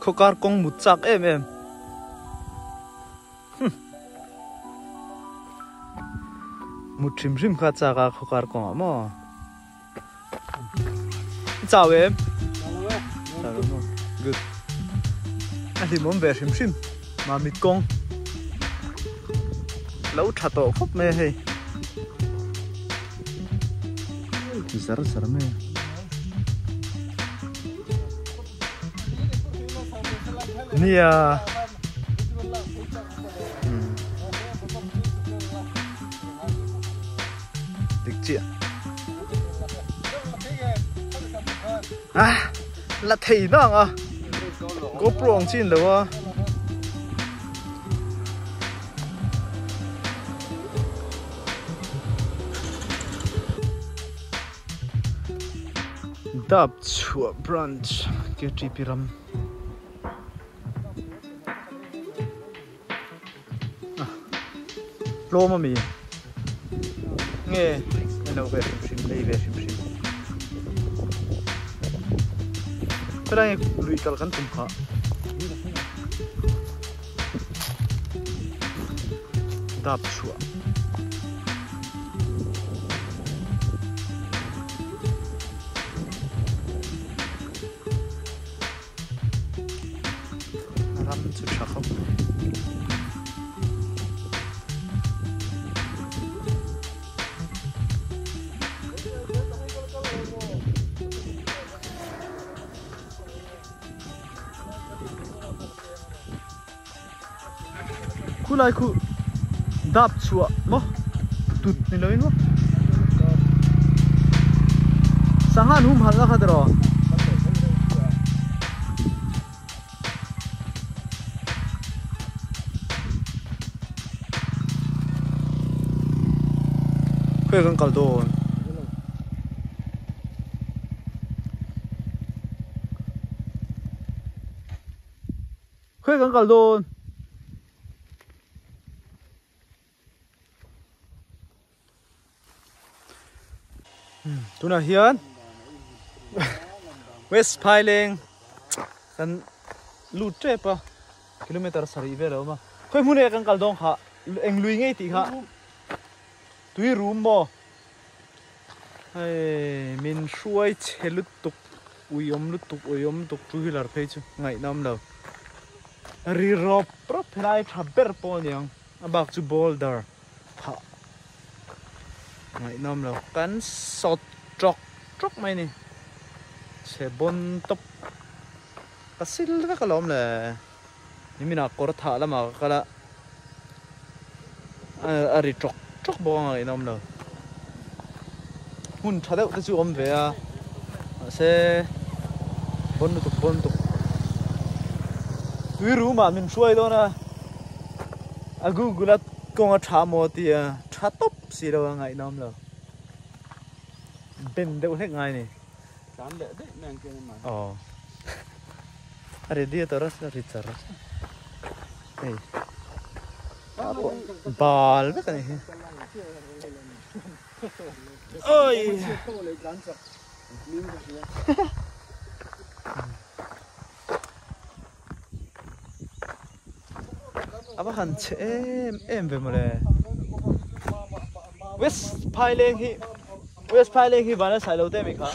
Khawkar kawng mut chak em em. Mut hrim hrim kha chak a khawkar kawngah maw. Chau em? Chau lo maw? Good. A hlimawm ve hrim hrim. Mamit kawng. Lo tha tawh khawp mai a hei. Zar zar mai a. Nia. Dik chiah. Ah, la thei na ang a. GoPro ang chin lo a. Dap chhuah branch KTP ram. Tlawm ami nge elo ve hrim hrim lei ve hrim hrim helai lui kal kan tum kha dap chhuah Ram chu tha khawp mai. Khulai khu dap chhuah maw tut ni loin maw sangha an humhalh na kha tiraw. Khawi kan kal dawn. Khawi kan kal dawn. Tunah hian West Phaileng kan lut tep a kilometer sarih vel a awm a khawi hmun e kan kal dawn kha eng lui ngei tih kha tui rum maw hei min hruai chhe lutuk uiawm lutuk uiawm lutuk two wheeler phei chu ngaihna awm lo ri rawp rawp helai tha ber pawh a niang a bak chu boulder. Phah ngaihnawm lo kan sawt tawk tawk mai ni chhe bawn tawp ka sil vek alawm le niminah kawr thah lamah ka kal a a ri tawk tawk bawk a ngaihnawm lo hmun tha deuh te chu awm ve a mahse bawn lutuk bawn lutuk tui room ah min hruai dawn a a google a. Kawng a tha maw tia tha tawp si lo a ngaihnawm lo. Ben deuh hlek ngai ni. Tlan leh daih mai ang kian emaw. Aw. A ready a tawh a ri char hei. Bal vek a ni hi. Oi. A va han chhe em em ve mawle. West Phaileng hi West Phaileng hi van a sai lo te mi kha.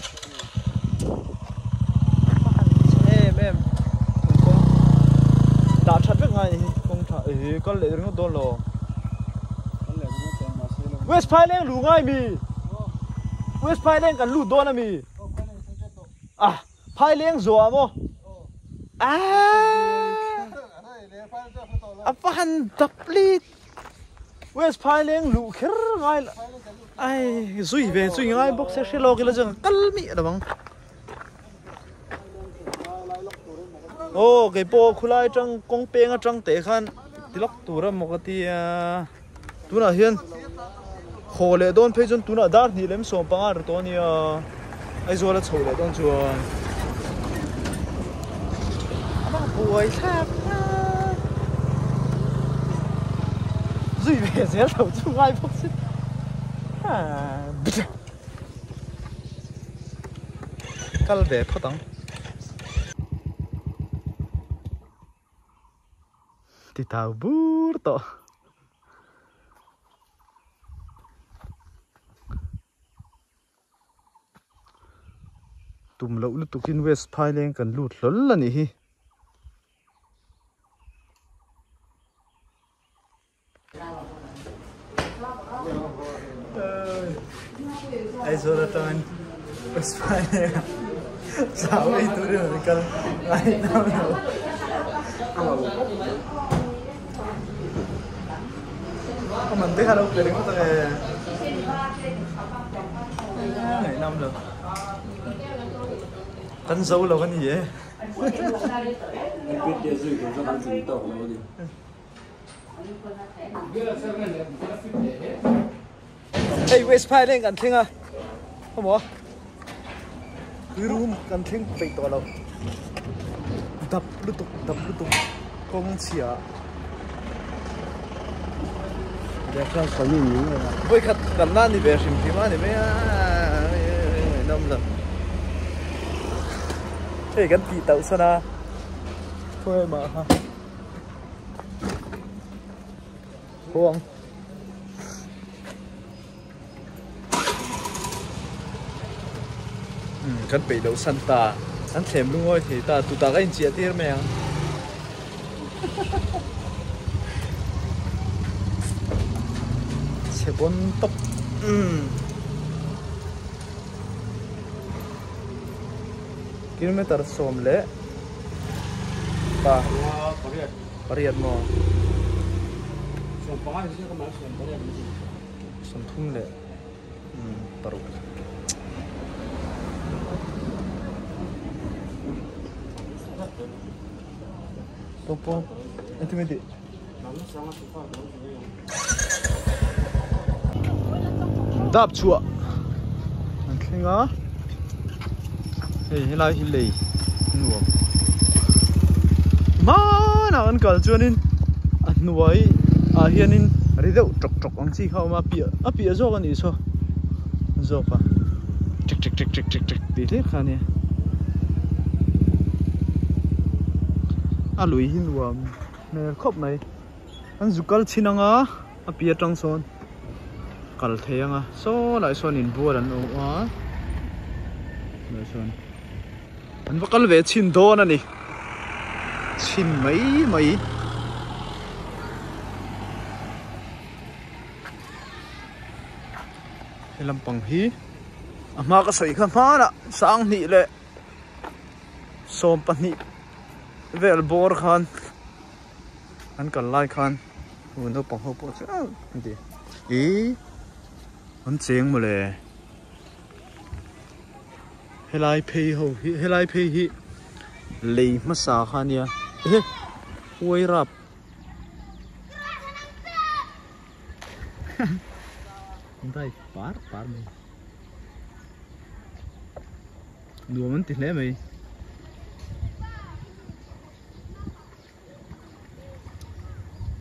A va han chhe em em. Kawng dah that vek ngai ni hi kawng tha eh kal leh ringawt dawn lo. West Phaileng lu ngai mi. West Phaileng kan lut dawn ami. Ah. Phaileng zuah maw? Aaa! A va han dap lit! West Phaileng luh kher ngai lo. Ai, zui ve zui ngai bawk se hre lawk ila chuan ka kal miah lo ang. Aw, kei pawh khulai atang kawng peng atang teh khan ti lawk tur a maw ka ti a. Tunah hian haw leh dawn phei chuan tunah dar hnih lem 15 ri tawh a nia Aizawl a chhoh leh dawn chuan a va buai thlak zui ve zel tho chu ngai bawk si kal ve phawt ang. ti thau bur tawh. Tum loh lutukin West Phaileng kan lut hlawl a nih hi. Aizawl atangin West Phaileng ah chau ei turin an kal ngaihnam lo. A man te kha lo pe ringawt ang e. Ngaihnam lo. Kan zo lo a ni e. Hei West Phaileng kan thleng a, khawmaw room kan thleng peih tawh lo. Dap lutuk dap lutuk kawng chhia. Vawikhat kalna a ni ve hrim hrim a ni mai a, ngaihnawm lo. Hei kan tih tauh san a, khawi mah kha. Huang. Kan peih loh san ta, an thlem lungawi thei ta, tutah ka inchiah tir mai ang. Chhe bawn tawp. Kilometer sawm leh pa pariat maw? Sawmthum leh paruk. Pawh engtin mai tih? Dap chhuah an thleng a hei helai hi lei nuam hmanah an kal chuanin a hnuai ah hianin ri deuh tawk tawk ang chi kha a awm a piah a piah zawk a nih saw zawk a ṭek ṭek ṭek ṭek ṭek ṭek tih hlir kha a nia a lui hi nuam. Hmel khawp mai. An zu kal chhin anga a pi atang sawn kal thei anga saw lai sawn inbual an awm a lai sawn an va kal ve chhin dawn a ni chhin mai mai. He lampang hi a hma ka sawi kha hmanah sanghnih leh 22 vel bawr khan an kal lai khan u naupang ho pawh chu an ti ih an cheng mawle helai phei ho hi helai phei hi lei hmasa kha ania ehe huai rap dai par par mai. Nuam an ti hle mai.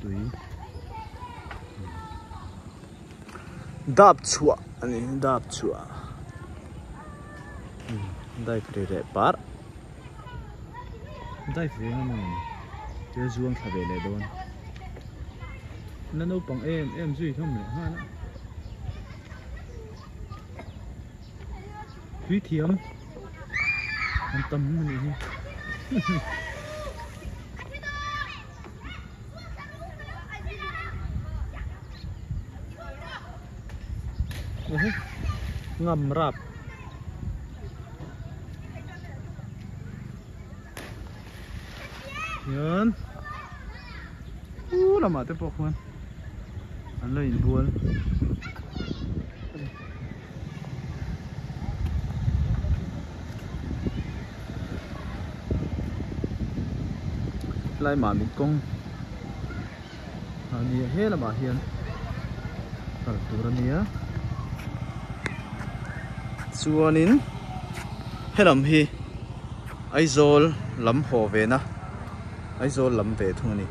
Tui. Dap chhuah a ni dap chhuah. Dive ri leh par. Dive ve ang a ni. Chu zuang thla ve leh dawn. La naupang em em zui hlawm leh nghal a. Tui thiam an tam a nih hi ngam rap hian u lamah te pawh khuan an lo inbual. Helai mahni kawng a nia he lamah hian kal tur a nia chuanin helam hi Aizawl lam haw ve na Aizawl lam ve thung a ni.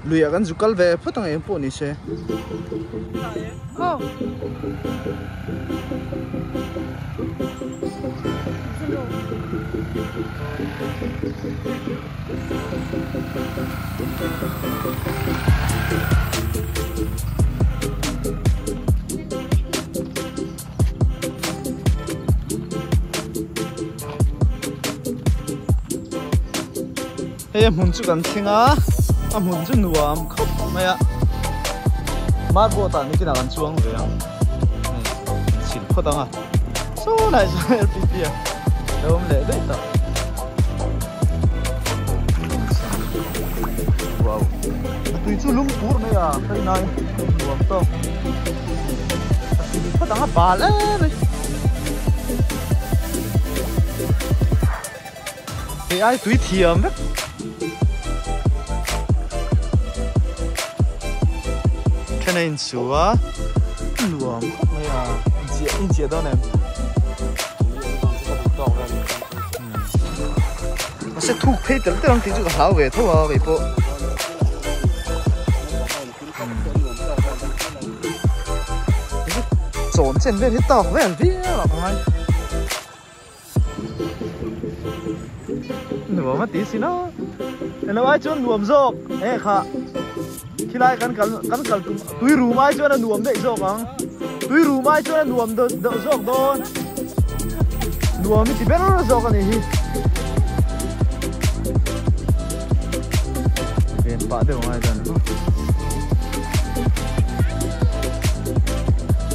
Luiah kan zu kal ve phawt ang eng pawh ni se. Aw. Hei a hmun chu kan thleng a, a hmun chu nuam khawp mai a, marboat ah nikinah kan chuang ve ang, hei kan chhilh phawt ang a, saw lai chuan LPP a lo awm leh daih tawh. Wow, a tui chu lung pur mai a, ka rinai nuam tawk, a chhilh phawt ang a bal em mai. Hei ai tui thiam vek. Then a insu a, nuam khawp mai a, inchiah inchiah dawn em? Mahse thuk phei tel tel ang tih chu ka hlau ve tho a keipawh. Chawn chen vel hi tawk vel viau a ka ngai. Nuam a ti sin a elo ai chuan nuam zawk e kha khilai kan kal kan kal tum tui rum ai chuan a nuam daih zawk ang tui rum ai chuan a nuam deuh zawk dawn nuam i ti ber zawk a ni hi ven pah deuh angai dan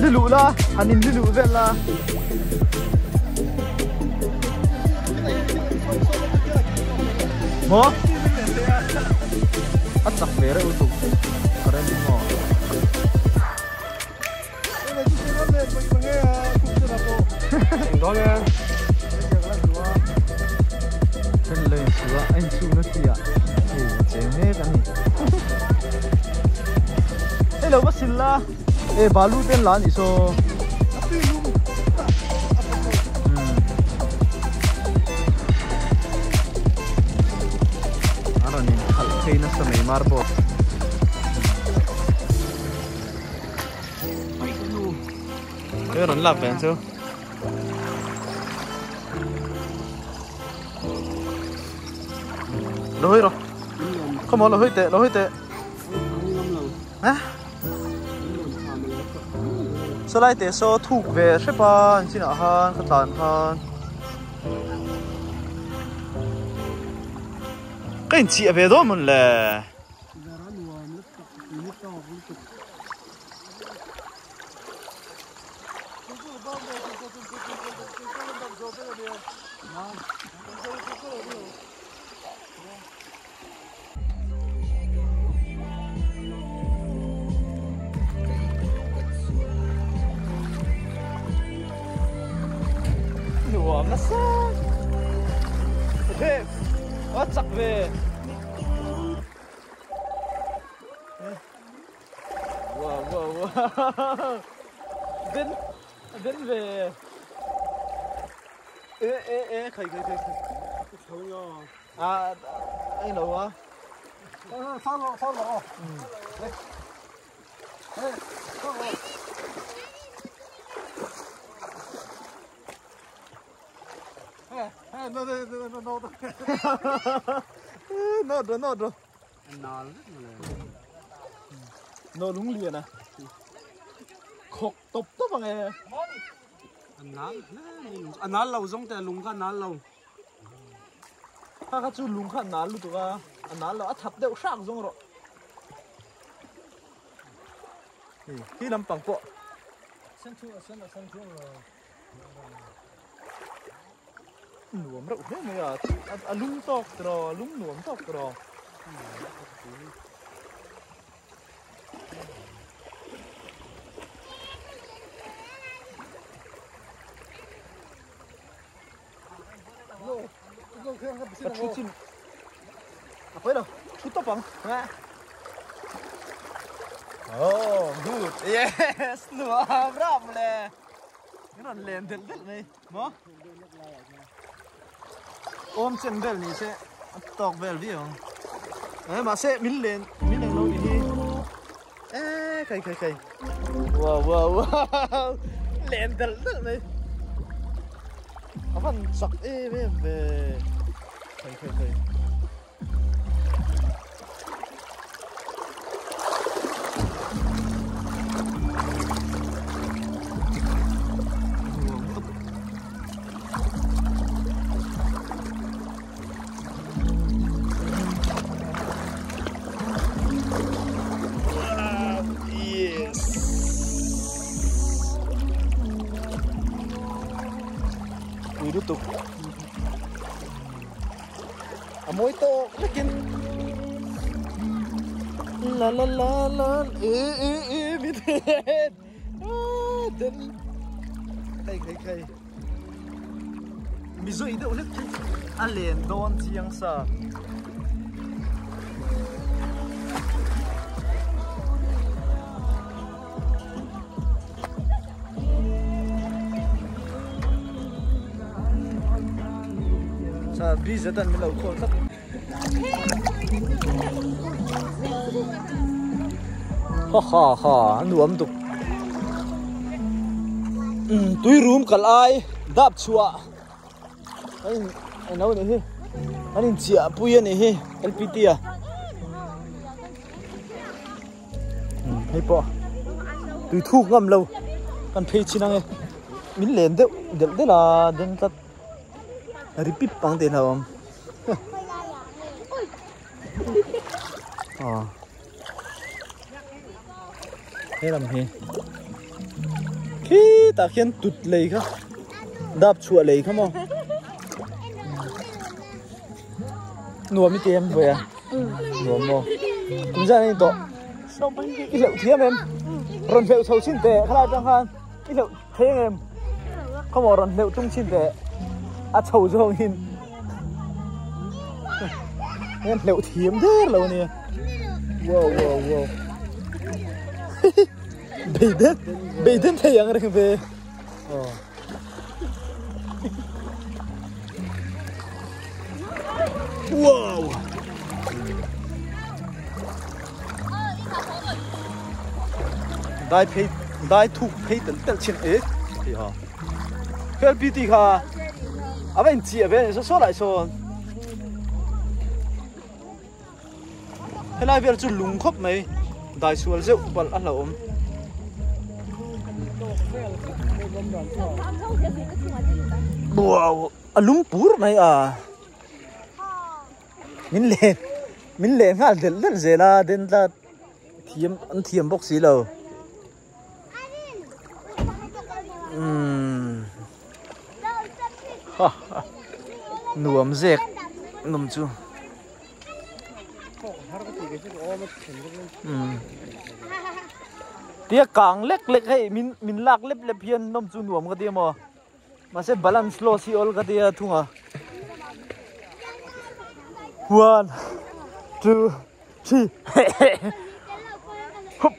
li luh la han in li luh vel la. Maw? A chak ve reuh lutuk current maw? Then lo insu a, a insu na chi ah hei a cheng mek a ni. Hei lo va sil la. E balu ten la anih saw. A rawn in khalh phei nasa mai marboat. Hei rawn lak ve ang chu. Lo hawi rawh. Come on lo hawi teh lo hawi teh. Ha? Sawlai te saw thuk ve hrep a an chinah khan ka tlan khan ka inchhiah ve dawn mawn le. Nuam nasa Ve a chak ve Wow wow wow Den den ve E e e khai khai khai À, anh đâu á? Sao lộ, sao lộ. Ừ. Sao lộ. Ê, nó nó nó nó nó nó nó. Nó lúng liền à? Khok tốp tốp bằng nghe. Anh lâu giống tè lúng cái nál lâu. Kha kha chu lung kha nal lutuk a, a nal lo a thap deuh hrak zawng rawh. Hei khi lampang pawh. Nuam reuh hle mai a, a lung tawk tawh, a lung nuam tawk tawh. Ka thu chin a pawi lo thu tawp ang oh good yes nuam ram le min rawn len delh delh mai maw awm chen vel ni se a tawk vel viau ang e mahse min len min eng lo. E khai khai khai. Wow wow wow. Len dal dal mai. A van chak em em ve. Khai khai khai. Pui lutuk a mawi tawk vekin la la la la e e e mi den den khai khai khai mi zui deuh hlek chu a len dawn chiang sa. Sa bi zet an min lo khawl tlat. Ha ha ha a nuam duk. Tui rum kal ai dap chhuah a in alo nih hi an in chiah pui a nih hi L P T a hei pawh tui thuk ngam lo kan phei chin ang e min len deuh delh delh a den tlat ri pip ang tih a hlauhawm aw. He lam hi khitah khian tut lei kha dap chhuah lei kha maw nuam i ti em vawi a nuam maw kum zan a ni tawh i hleuh thiam em rawn hleuh chho chhin teh khalai atang khan i hleuh thei ang em khawmaw rawn hleuh tum chhin teh a chho zawng in Em hleuh thiam der lo ania. Wow wow wow. Beiden beiden thei ang reng ve. Oh. Wow. Dai phei dai thuk phei tel tel chin e. Thì ha. Fel PT kha. A va in chiah ve saw saw lai sawn. Helai vel chu lung khawp mai dai sual zeuh palh a hlauhawm. Wow a lung pur mai a. Min len min len nghal delh delh zel a den tlat thiam an thiam bawk si lo. Nuam zek nawm chu tia kang lek lek hei min min lak lep lep hian nawm chu nuam ka ti a maw mahse balance loss hi awl ka ti a thung a one two three hup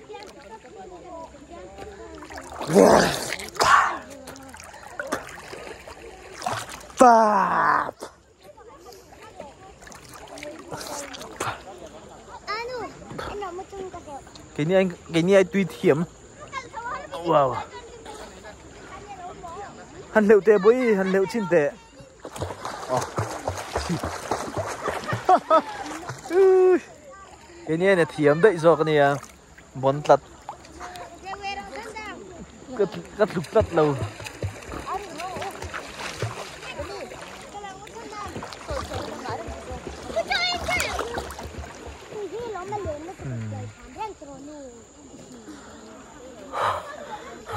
pap keini ai keini ai tui thiam wow han hleuh teh bawi han hleuh chin teh. Keini hian a thiam daih zawk a nia bawn tlat ka tluk tlat lo.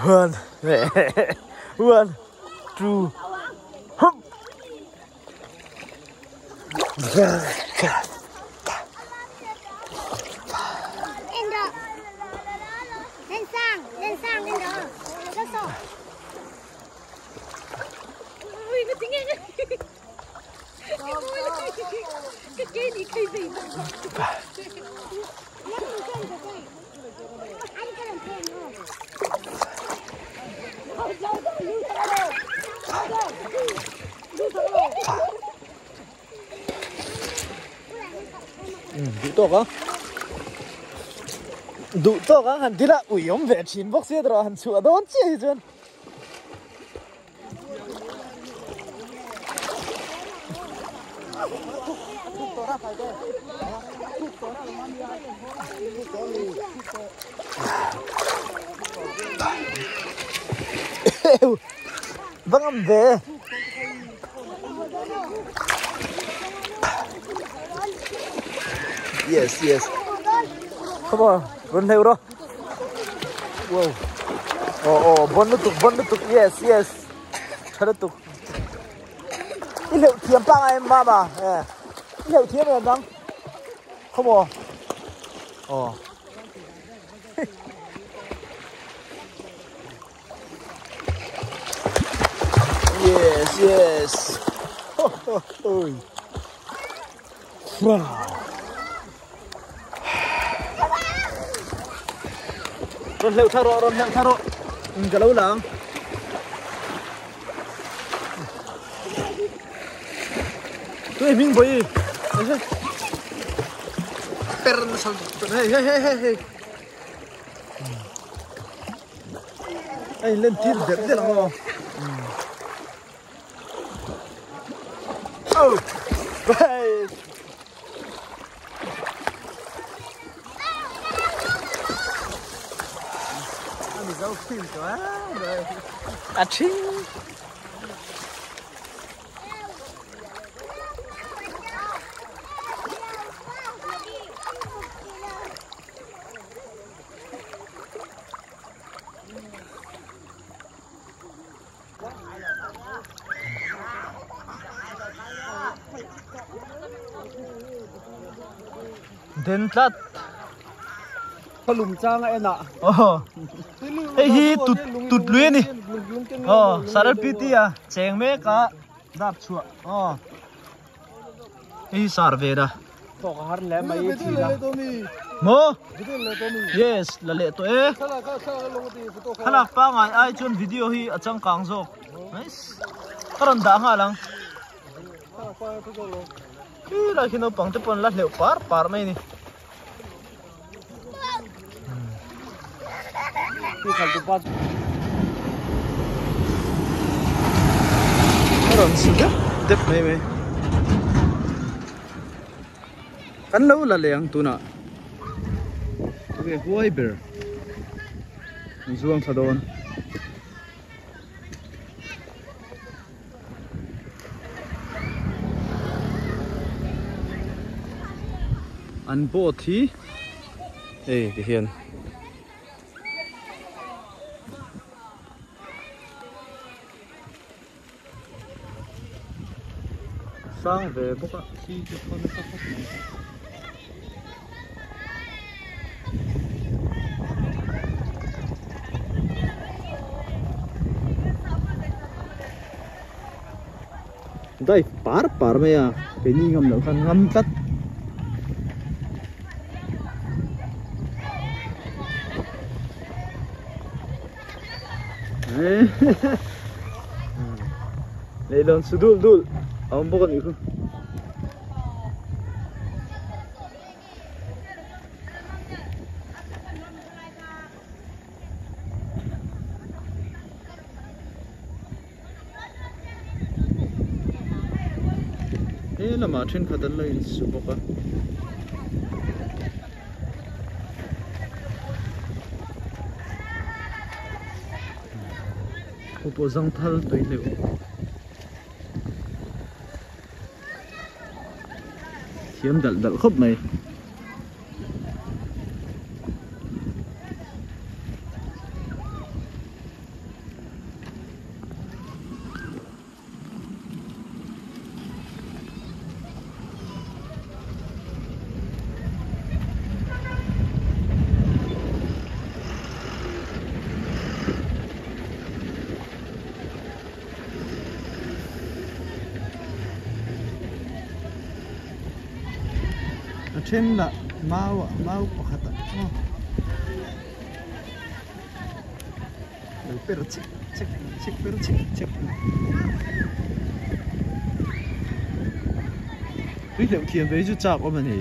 One, one, two, hup. Lên sang, lên sang, lên đó. Lên sang. Ui, nó tiếng nghe. Cái gì cái gì. Duh tawk a. Duh tawk ang han dil a ui awm ve thin bawk sia erawh han chhuah dawn chiah hi chuan. Va ngam ve. Yes, yes. Come on, run theo ro. Wow. Oh, oh, bon lutuk, bon lutuk. Yes, yes. Tha lutuk. I hleuh thiam pa ngai em mama? Eh. I hleuh thiam em nang? Come on. Oh. Yes, yes. Ho ho hoi. Wow. Rawn hleuh thla rawh, rawn hleuh thla rawh. Um ka lo lang. Tui hming bawi. Per sal hei hei hei hei hei. A in len tir der der ang aw. Oh! Hey! A thing! Den tlat Khalum chang a en ah. Oh. Hei hi tut tut lui ani. Oh, saral pt a cheng mek a dap chhuah. Oh. Hei hi sar ve da. Thawk a har hle mai thin a. Maw? Yes, la leh tawh e. Thlalak pangai ai chuan video hi a changkang zawk. Nice. Ka rawn dah nghal ang. Khi lai khi naupang te pawh an la hleuh par par mai a ni. A rawn su dep dep mai mai. Kan lo la leh ang tunah. Tunge huai ber. An zuang thla dawn. An boat hi hei ti hian sang ve bawk a thli chu thaw nasa khawp mai. Dive par par mai a keini ngam loh khan ngam tlat. Leilawn su dul dul a awm bawk a nih khu. He lamah thenkhat an lo insu bawk a. Khu pawh zangthal tui hleuh. Thiam dalh dalh khawp mai. A then lah mau ah mau pakhat ah aw lo per chik chik chik per chik chik tui hleuh thiam ve hi chu chak awm a ni.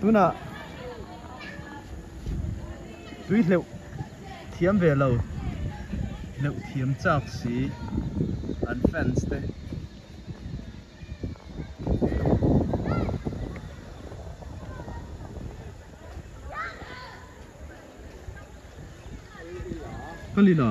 Tunah tui hleuh thiam ve lo hleuh thiam chak si an fans te. Ka lila.